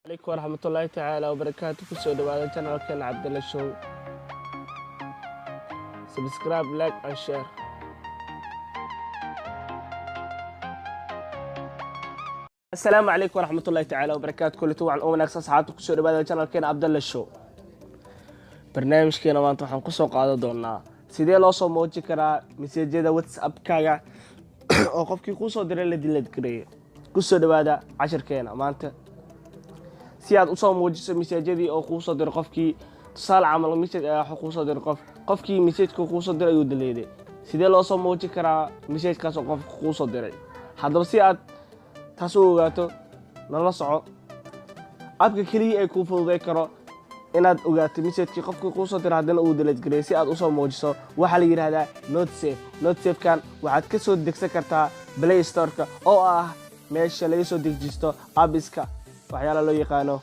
Calaykum waraxmatullaahi tacaala wabarakaatu. Kusoo dhawaada channelkeena Cabdalla Show. Subscribe, like and share. Asalaamu calaykum waraxmatullaahi tacaala wabarakaatu. Kulli wacan oo wanaagsan, asxaabta. Kusoo dhawaada channelkeena Cabdalla Show. Barnaamijkeena maanta waxaan kusoo qaadan doonaa sidee loo soo muujin karaa message-yada WhatsApp-kaaga oo qofkii kuusoo diray la delete gareeyay. Kusoo dhawaada cashirkeena maanta. Si aad usoo muujiso message-yadii oo kuusoo diray qofkii, tusaale camal, message ayaa waxa kuusoo diray qof. Qofkii message-ka kuusoo diray ayuu delete-ay. Sidee loo soo muujin karaa message-kaas oo qofka kuusoo diray? Haddaba, si aad taas u ogaato, nala soco. App-ka keliya ee kuu fududey karo inaad ogaato message-kii qofkii kuusoo diray haddana uu delete gareeyay, si aad usoo muujiso, waxaa la yidhahdaa Notisave. Notisave-kan waxaad ka soo degsan kartaa Play Store-ka, oo ah meesha laga soo dejisto apps-ka waxyaala loo yaqaano.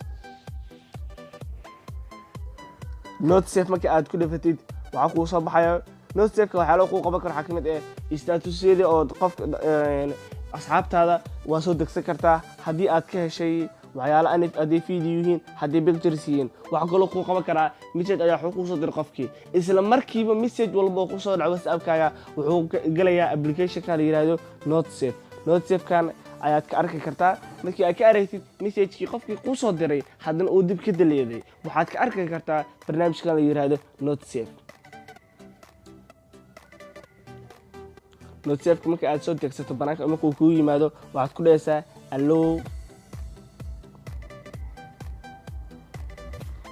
Notisave marka aad ku dhafatid, waxaa kuu soo baxaya Notisave-ka. Waxyaala kuu qaban karo waxaa ka mid ah status-yadii oo qofka asxaabtaada waa soo degsan kartaa haddii aad ka heshay waxyaala, hadday video yihiin, haddii pictures yihiin. Waxaa kaloo kuu qaban karaa message ayaa wuxuu kuusoo diray qofkii, isla markiiba message walba oo kusoo dhaco WhatsApp-kaaga wuxuu gelayaa application-ka la yihahdo Notisave. Notisave-kan ayaad ka arki kartaa. Markii aad ka aragtid message-kii qofkii kuusoo diray haddana uu dib ka delete-ay, waxaad ka arki kartaa barnaamijkan la yihahdo Notisave. Notisave-ka marka aad soo degsato, banaanka markuu kuu yimaado, waxaad ku dhehaysaa allow.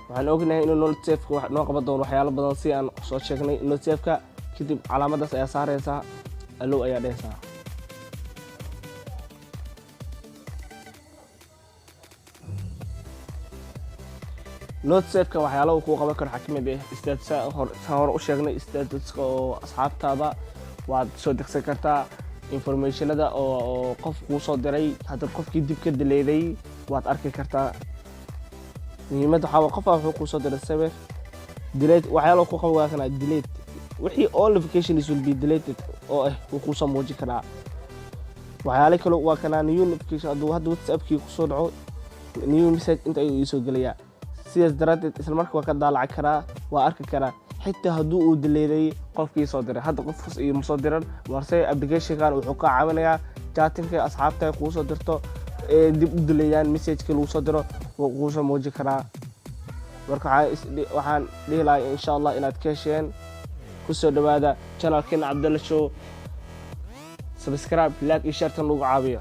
Waxaan ognahay inuu Notisave-ka noo qaban doono waxyaalo badan, si aan soo sheegnay. Notisave-ka kadib calaamadaas ayaa saareysaa, allow ayaa dhehaysaa. Notisave-ka waxyaalaha uu kuu qaban karo waxaa kamid ah status. Saan hore u sheegnay, status-ka oo asxaabtaada waad soo degsan kartaa, information-ada oo qof kuu soo diray hadda qofkii dib ka delete-ay waad arki kartaa. Muhiimadda waxaa qofaa wuxuu kuu soo diray sawir, delete. Waxyaalaha ku qaban waa kana delete wixii, all notifications will be deleted oo ah wuu kuusoo muujin karaa. Waxyaale kale waa kanaa new notification. Hadduu hadda WhatsAppkii kusoo dhaco new message, inta ayuu iisoo gelayaa. Sidaas daraaddeed isla marka waa ka daalaci karaa, waa arki karaa, xitaa hadduu uu delete-ay qofkii soo diray. Hadda qofkas iyo soo diran, balse application-kan wuxuu ka caawinayaa chatting-ka asxaabta kuu soo dirto ee dib u delete-aan message-kii lagu soo diro, wuu kuusoo muujin karaa. Marka waxaan dhihi lahaa, insha Allah, inaad ka hesheen. Kusoo dhawaada channelkeena Cabdalla Show. Subscribe, like iyo share-tan lagu caawiyo.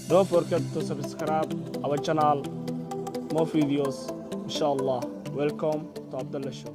Don't forget to subscribe our channel, more videos, inshallah. Welcome to Abdullah Show.